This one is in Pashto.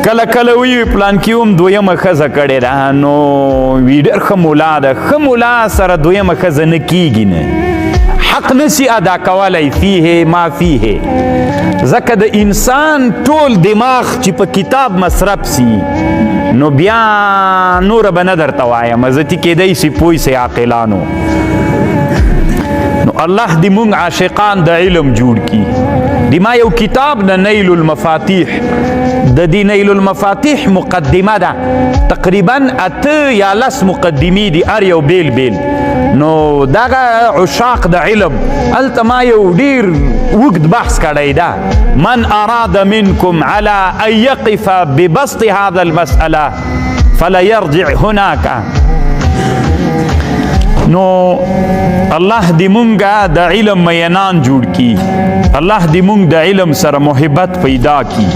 کله کله وی پلان کې هم دویمه ښځه کړې ده، نو وی ډېر ښه مولا ده، ښه مولا سره دویمه ښځه نه کیږي، نه حق نسی ادا کولی، فیه ما فیه. ځکه د انسان ټول دماغ چې په کتاب مصرف سی، نو بیا نور به نه درته وایم زه، چې کېدای سي پوه سي عاقلانو. نو الله دې مونږ عاشقان د علم جوړ کی. دی ما یو کتاب د نیل المفاتیح، د دې نیل المفاتیح مقدمه ده، تقریبا 8 یا 10 مقدمې دي، ار یو بیل بیل. نو دغه عشاق د علم، هلته ما یو ډیر اوږد بحث کړی ده. من اراد منكم على ان يقف ببسط هذا المسألة فليرجع هناك. نو الله دې مونږه د علم مینان جوړ کی، الله دې مونږ د علم سره محبت پیدا کی.